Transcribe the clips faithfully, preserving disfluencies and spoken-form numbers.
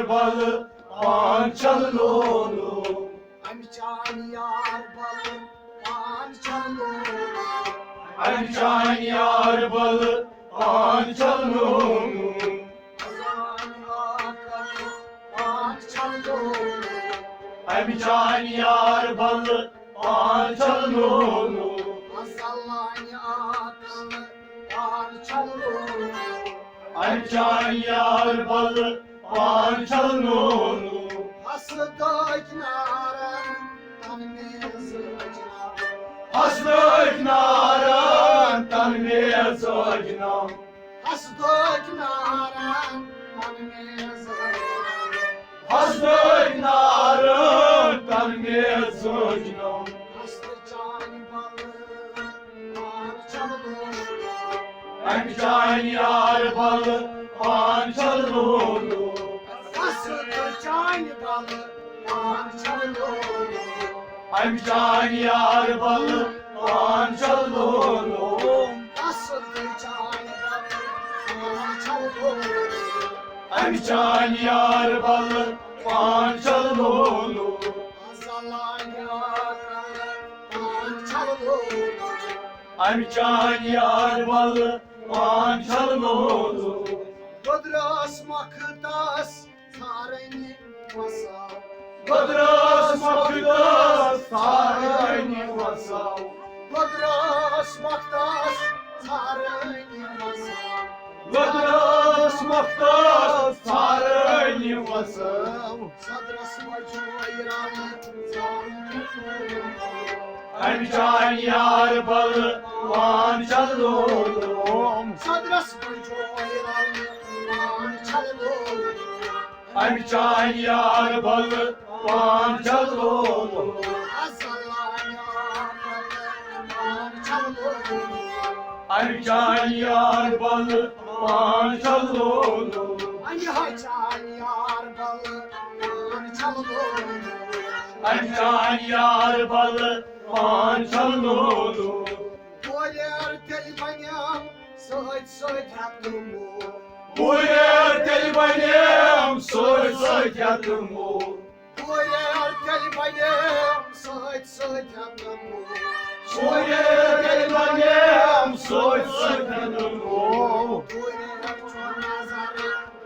بل پان چھل لولو۔ امہِ چانہِ یار بل پان چھل لولو۔ امہِ چانہِ یار بل پان چھل لولو۔ زمانہِ آکل پان چھل لولو۔ امہِ چانہِ یار بل پان چھل لولو۔ زمانہِ آکل پان چھل لولو۔ امہِ چانہِ یار بل پان چھل لولو۔ حسدٕکۍ نارن تن مےٚ زٲج نم۔ حسدٕکۍ نارن تن مےٚ زٲج نم۔ حسدٕکۍ نارن تن مےٚ زٲج نم۔ حسدٕکۍ نارن تن مےٚ زٲج نم۔ حسدٕ چانہِ بل پان چھل لولو۔ امہِ چانہِ یار بل پان چھل لولو۔ حسدٕ چانہِ بل پان چھل لولو۔ امہِ چانہِ یار بل پان چھل لولو۔ حسدٕ چانہِ بل پان چھل لولو۔ امہِ چانہِ یار بل پان چھل لولو۔ زلانہِ آکل پان چھل لولو۔ امہِ چانہِ یار بل پان چھل لولو۔ گۄدرس مۄختس ژھارنہِ وسو۔ گۄدرس مۄختس ژھارنہِ وسو۔ گۄدرس مۄختس ژھارنہِ وسو۔ گۄدرس مۄختس ژھارنہِ وسو۔ صدرس منٛز چھُ وۄنۍ رلہٕ ژھانٛڈُن۔ امہِ چانہِ یار بل پان چھل لولو۔ صدرس منٛز چھُ وۄنۍ رلہٕ پان چھل لولو۔ امہِ چانہِ یار بل پان چھل لولو۔ زلانہِ آکل پان چھل لولو۔ امہِ چانہِ یار بل پان چھل لولو۔ امہِ ہا چانہِ یار بل پان چھل لولو۔ امہِ چانہِ یار بل پان چھل لولو۔ کوریر تیٚلہِ بنیم سۭتۍ سۭتۍ ہٮ۪تہٕ مول۔ کوریر تیٚلہِ بنیم سۭتۍ سۭتۍ ہٮ۪تہٕ مول۔ کوریر تیٚلہِ بنیم سۭتۍ سۭتۍ ہٮ۪تہٕ مول۔ کوریر تیٚلہِ بنیم سۭتۍ سۭتۍ ہٮ۪تہٕ مول۔ کوریر چھُ نظر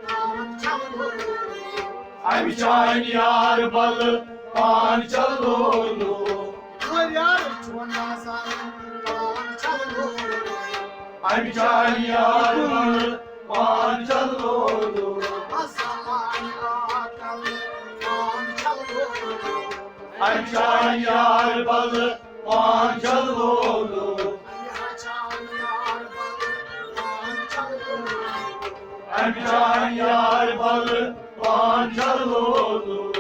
پان چھل لولو۔ امہِ چانہِ یار بل پان چھل لولو۔ کوریر چھُ نظر پان چھل لولو۔ امہِ چانہِ یار بل پان چھل لولو۔ زلانہِ آکل پان چھل لولو۔ امہِ چانہِ یار بل پان چھل لولو۔ امہِ چانہِ یار بل پان چھل لولو۔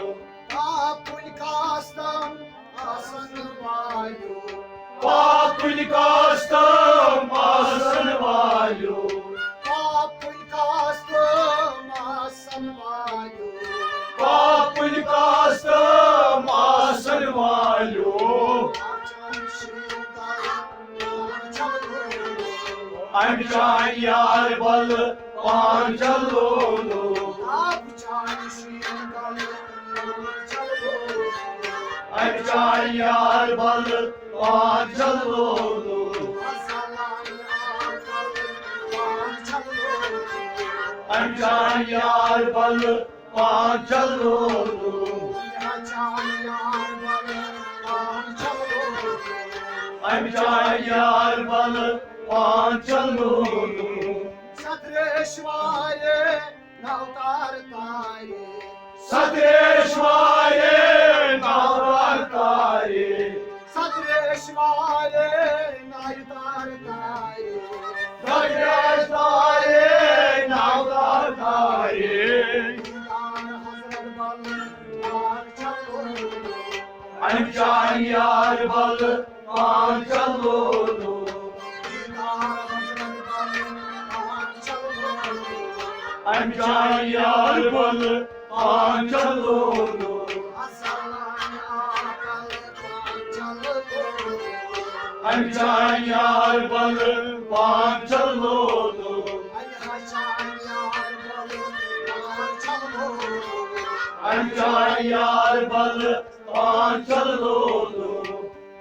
پاپُن کاستم آسن والیو۔ پاپُن کاستم آسن والیو۔ پاپُن کاستم آسن والیو۔ پاپُن کاستم آسن والیو۔ امہِ چانہِ یار بل پان چھل لولو۔ امہِ چانہِ یار بل پان چھل لولو۔ امہِ چانہِ یار بل پان چھل لولو۔ امہِ چانہِ یار بل پان چھل لولو۔ ستریش وارے نوتار تارے۔ ستریش وارے نوتار تارے۔ ستریش وارے نوتار تارے۔ ستریش وارے نوتار تارے۔ دیدار حضرت بل پان چھل لولو۔ امہِ چانہِ یار بل پان چھل لولو۔ دیدار حضرت بل پان چھل لولو۔ امہِ چانہِ یار بل پان چھل لولو۔ زلانہِ آکل پان چھل لولو۔ امہِ چانہِ یار بل پان چھل لولو۔ امہِ چانہِ یار بل پان چھل لولو۔ امہِ چانہِ یار بلہٕ پانٛژھ لولو۔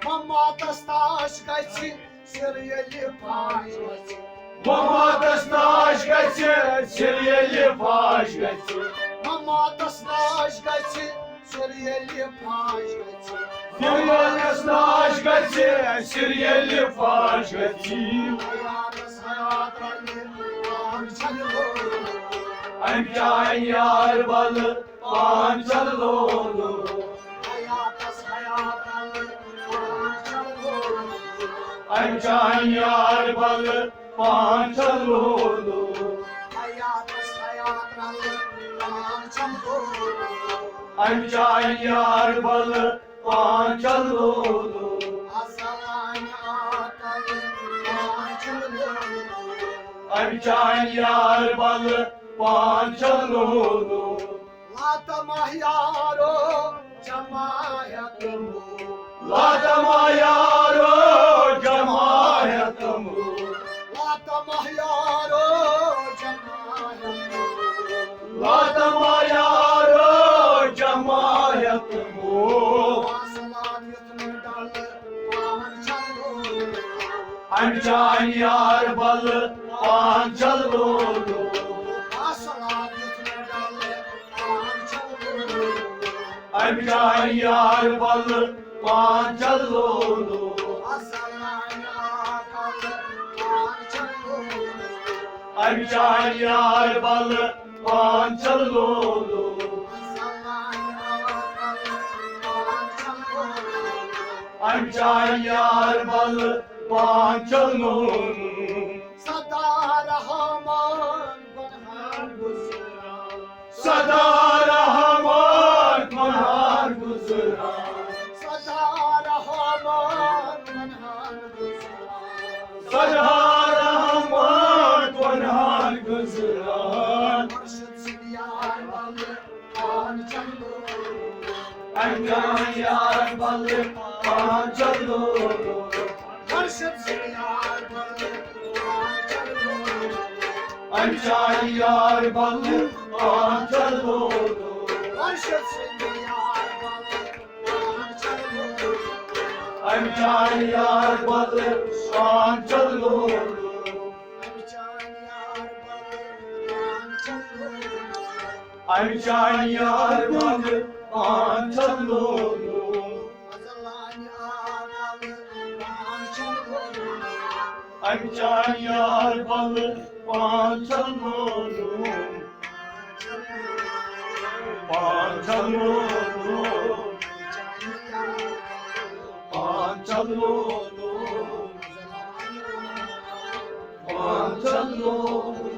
مماتس تاش گژھِ سِر ییٚلہِ پھاش گژھِ۔ مماتس تاش گژھِ سِر ییٚلہِ پھاش گژھِ۔ مماتس تاش گژھِ سِر ییٚلہِ پھاش گژھِ۔ مماتس تاش گژھِ سِر ییٚلہِ پھاش گژھِ۔ حیاتس حیات رلہِ پانٛژھ لولو۔ امہِ چانہِ یار بلہٕ پانٛژھ لولو۔ حیاتس حیات رلہِ پانٛژھ لولو۔ امہِ چانہِ یار بلہٕ پانٛژھ لولو۔ حیاتس حیات رلہِ پانٛژھ لولو۔ امہِ چانہِ یار بلہٕ پانٛژھ لولو۔ اصلانہِ آکل پانٛژھ لولو۔ امہِ چانہِ یار بلہٕ پانٛژھ لولو۔ لاتما یارو جماعت مو۔ لاتما یارو جماعت مو۔ لاتما یارو جماعت مو۔ لاتما یارو جماعت مو۔ واصلات یُتھ نہٕ ڈلہٕ پانٛژھ لولو۔ امہِ چانہِ یار بلہٕ پانٛژھ لولو۔ اصلات یُتھ نہٕ ڈلہٕ پانٛژھ لولو۔ امہِ چانہِ یار بلہٕ پانٛژھ لولو۔ اصلانہِ آکل پانٛژھ لولو۔ امہِ چانہِ یار بلہٕ پانٛژھ لولو۔ اصلانہِ آکل پانٛژھ لولو۔ امہِ چانہِ یار بلہٕ پانٛژھ لولو۔ سدا رحمان گۄنہان گُزران۔ سدا رحمان گۄنہان گُزران۔ سدا رحمان گۄنہان گُزران۔ سدا رحمان گۄنہان گُزران۔ مرشد سُنٛد یار بلہٕ پانٛژھ لولو۔ امہِ چانہِ یار بلہٕ پانٛژھ لولو۔ مرشد سُنٛد یار بلہٕ پانٛژھ لولو۔ امہِ چانہِ یار بلہٕ پانٛژھ لولو۔ مرشد سُنٛد یار بلہٕ پانٛژھ لولو۔ امہِ چانہِ یار بلہٕ پانٛژھ لولو۔ امہِ چانہِ یار بلہٕ پانٛژھ لولو۔ امہِ چانہِ یار بلہٕ پانٛژھ لولو۔ اصلانہِ آکل پانٛژھ لولو۔ امہِ چانہِ یار بلہٕ پانٛژھ لولو۔ پانٛژھ لولو۔ پانٛژھ لولو۔ پانٛژھ لولو۔